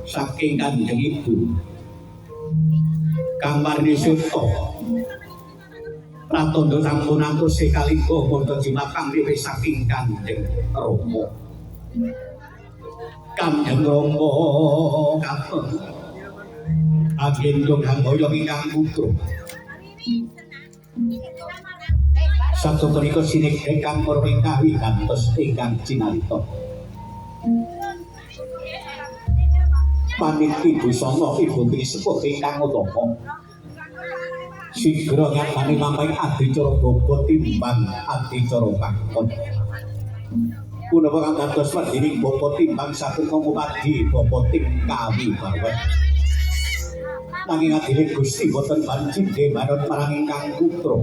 Saking Kanjeng Ibu Kang Warni Suta pratandha sampun antos kalingga wonten jimat pangliwih saking Kanjeng Rama. Kanjeng Rama katon agendong hanggoyong ingkang putra. Sabda punika sineghe kang marang kawi gantos ingkang cinarita. Paniti busana ibu sepuh ingkang utama. Sigra ngatani mamping adicara baba timbang adicara pakon. Punapa kang dados wendining bapa timbang saben ngupadi bapa tim kawi bawet. Nanging adile Gusti boten banci manut marang ingkang putra.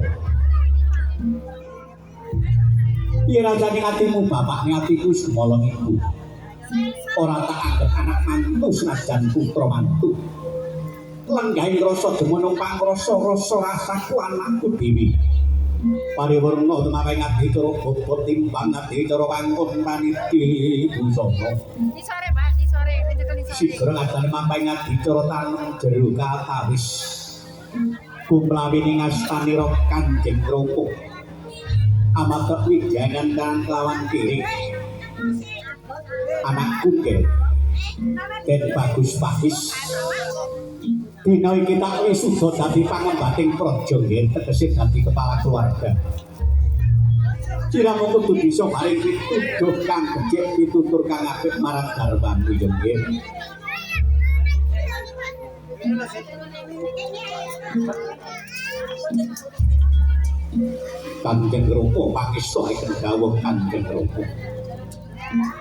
Yen rajane atimu bapak atiku semolong iku. Ora tak anggep anak mantu senajan putra mantu. Lenggahing rasa demen pangrasa rasa rasaku anakku dhewe. Pariwerna tumapeng adicara baba timbang adicara pangkon paniti busana. Di sore, Pak, di sore, di sore. Sigra ngadane mamping adicara tanem jero katawis. Kumlawi ngastanira Kanjeng Rama. Amatek widyanan kanan kelawan kiri. Anakku ke Den Bagus Pahis. Dina iki tak wisuda dadi pangembating praja nggih, tegese dadi kepala keluarga. Siramu kudu bisa paring pituduh kang becik, pitutur kang apik marang garwamu ya nggih. Kanjeng Rama pangesta ingkang dawuh Kanjeng Rama.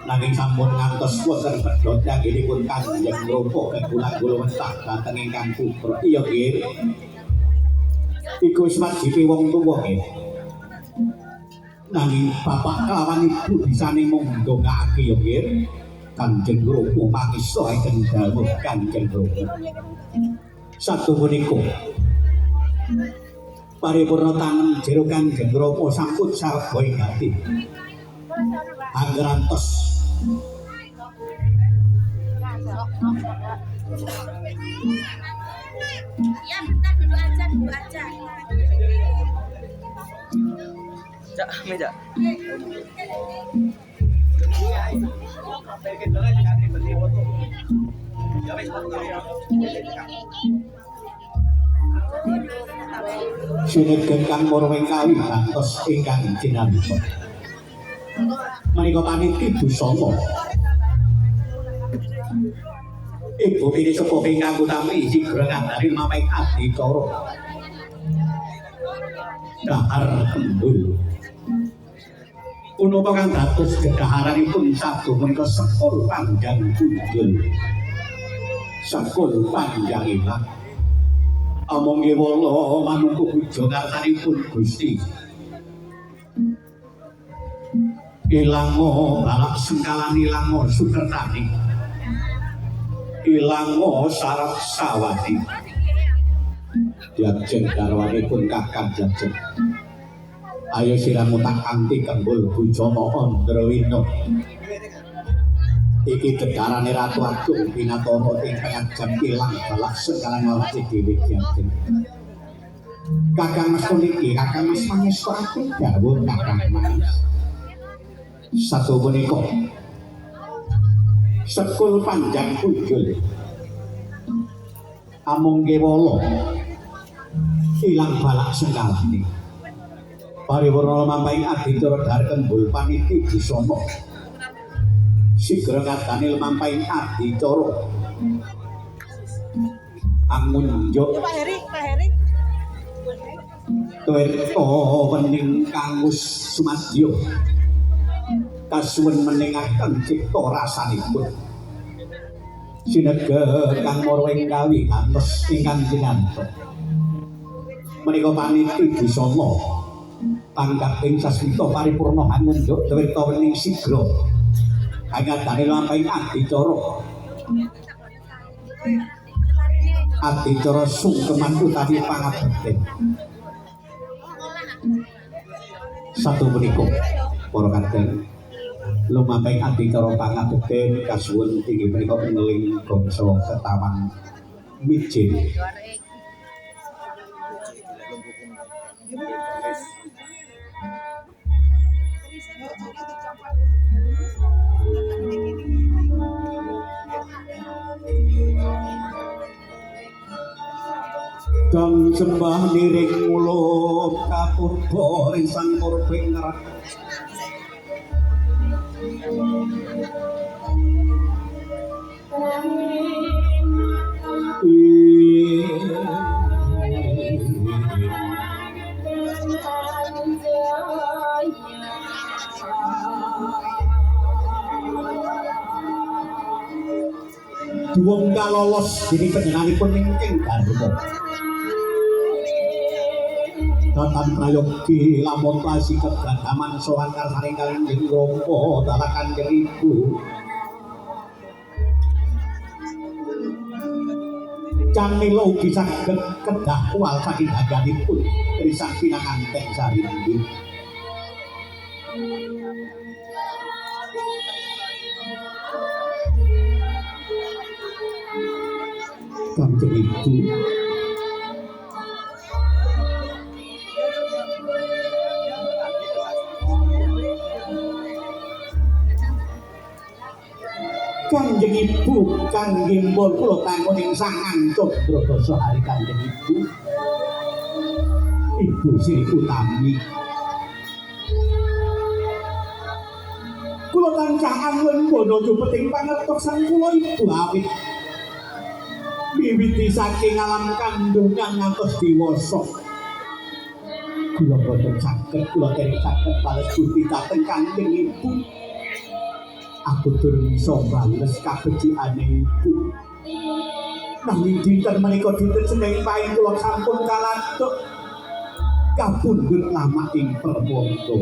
Nanging sampun ngantos wonten pedhot anggenipun Kanjeng Rama kegula-gula wentah dhateng ingkang putra. Iya nggih. Iku wis wajibe wong tuwa nggih. Nanging bapak kelawan ibu bisane mung ndongakake ya nggih. Kanjeng Rama pangesta ingkang dawuh Kanjeng Rama. Sabda punika paripurna tanem jero Kanjeng Rama sampun sarga ing ati. Anggerantos Ya, bentar duduk aja, duduk aja. Cak, meja. Sineghen kang marang kawi gantos ingkang cinarita. Menika paniti busana. Ibu kini sepuh ingkang utami sigra ngandhari mamping adicara. Dahar kembul. Punapa kang dados dedaharanipun sabda menika sekul panjang punjul. Sekul panjang ilang. Among kewala manungku puja ngarsanipun Gusti. Ilango balak sengkalan ilango sukertani. Ilango sarap sawati. Diajeng garwanipun Kakang Jajeng. Ayo siramu tak kanthi kembul bujana Andrawina. Iki dedarane Ratu Agung Binatara ingkang ajeng ilang balak sengkalan awake dhewe Diajeng. Kakang Mas puniki, Kakang Mas mangesta aku dawuh Kakang Mas. Satu punika sekul panjang punjul amung kewala ilang balak sengkalane. Pariwerna mamping adicara dhahar kembul paniti busana. Sigra ngadani mamping adicara angunjuk Pak Heri, Pak Heri. Tirta wening kangus sumadyo. Kasuwun meningaken cipta rasanipun. Sinega kang mara ing kawi gantos ingkang cinanto. Menika paniti busana tanggap ing sasmita paripurna angunjuk tirta wening sigra. Angadane lampahing adicara. Adicara sungkeman utawi pangabekten. Satu punika para kadang Lumampahing adicara pangabekten kasuwun inggih menika ngeling gangsa ketawang mijil. Kang sembah niring muluk kapurba ring sang murbeng ngerak. Duwung kalolos dening panjenenganipun ingkang dharma. Datan prayogi lamun sikep gadaman sowan karsaning Kanjeng Rama dalah Kanjeng Ibu. Canila ugi saged kedah kuwal saking haganipun risang pinanganten sarindi. Kanjeng Ibu, Kanjeng Ibu kang gimbal kula kanggo ing sangang candra dasa hari Kanjeng Ibu. Ibu Sri Utami. Kula tansah anglembana jupeting pangertosan kula Ibu awit miwiti saking alam kandungan ngantos dewasa. Kula boten saged, kula dereng saged bales budi dhateng Kanjeng Ibu. Aku durung iso bales kabecikane Ibu. Nanging dinten menika dinten Senin Pahing kula sampun kalantuk kapundhut lama ing Perwanda.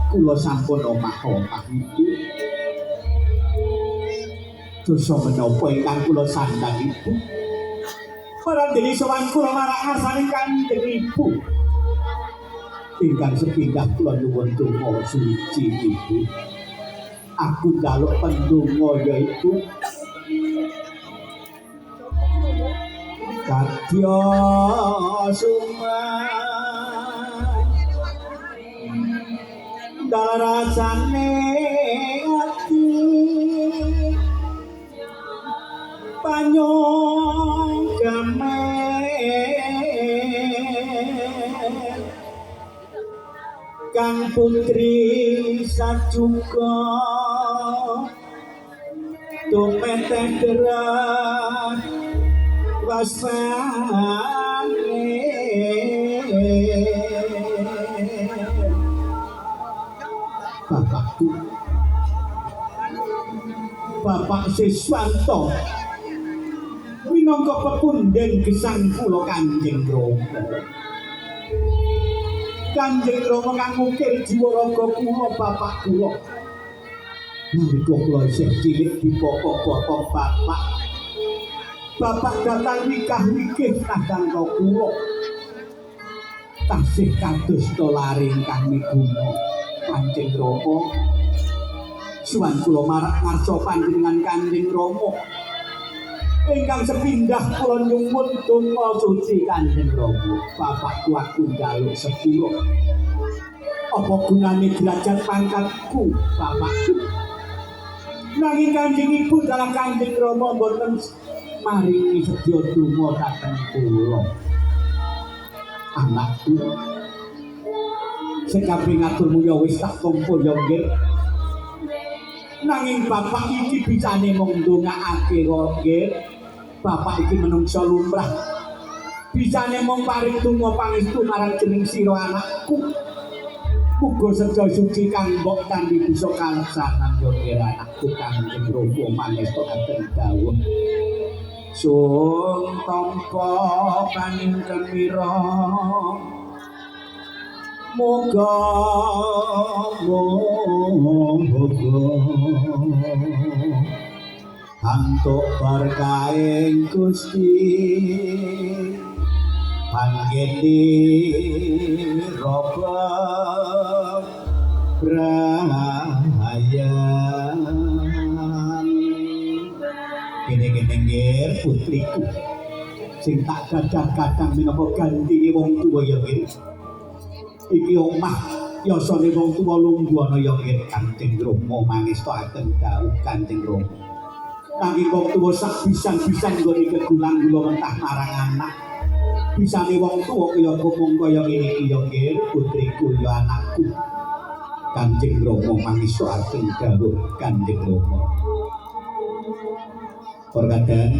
Kula sampun omah-omah Ibu. Dosa menapa ingkang kula sandhang Ibu? Marandeni sowan kula marak ngarsaning Kanjeng Ibu. Ingkang sepindah kula nyuwun donga suci Ibu. Aku njaluk pendonga yaiku kadya suman darasane ati panyogame kang putri sajuka tumeteh derah wasane bapakku Bapak Siswanto minangka pepundhen gesang kula Kanjeng Rama. Kanjeng Rama kang ngukir jiwa raga kula bapak kula. Nalika kula isih cilik dipokok-pokok bapak. Bapak datang wikah-wikih kadangka kula. Tasih kados lare ingkang miguna Kanjeng Rama. Suwan kula marak ngarsa panjenengan Kanjeng Rama. Ingkang sepindah kula nyuwun donga suci Kanjeng Rama. Bapakku aku njaluk sepuro. Apa gunane derajat pangkatku bapakku? Nanging Kanjeng Ibu dalam Kanjeng Rama mboten maringi sedya donga dhateng kula. Anakku sing kabeh ngaturmu ya wis tak tampa ya nggih. Nanging bapak iki bisane mung ndongaake kok nggih. Bapak iki menungsa lumrah. Bisane mung paring donga pangestu marang jeneng sira anakku. Muga sedaya suci kang mbok tampi bisa kaleksanan ya nggih anakku Kanjeng Rama mangestokaken dawuh. Sung tampa paning kemira muga muga antuk berkahing Gusti panggeni roba braya. Sayang kene-kene nggih putriku sing tak gadah-gadang minangka gantine wong tuwa ya nggih. Iki omah yasane wong tuwa lungguh ana ya nggih Kanjeng Rama mangestokaken dawuh Kanjeng Rama. Nanging wong tuwa sak pisan-pisan nggone kegulang gula mentah marang anak. Bisane wong tuwa kaya ngomong kaya ngene iki ya nggih putriku ya anakku. Kanjeng Rama mangestokaken dawuh Kanjeng Rama. Perkadang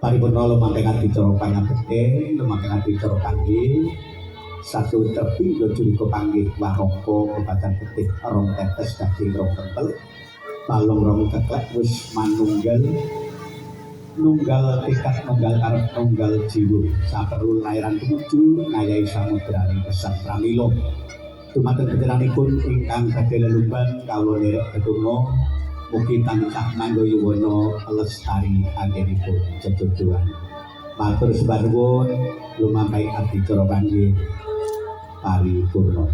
paripurna lumantar adicara pangabekten lumantar adicara panggih satu terpinggo culika panggih waraka pebatan getih rong tetes dadi rong tempel balung rong keklek wis manunggal nunggal tekad nunggal karep nunggal jiwa saperlu lairan tumuju ngayahi samudraning pesan pramila dumateng panjenenganipun ingkang badhe lelumban kawula nderek tetungga mugi tansah mangga yuwana lestari anggenipun jejojoan. Matur sembah nuwun lumampahing adicara panggih paripurna.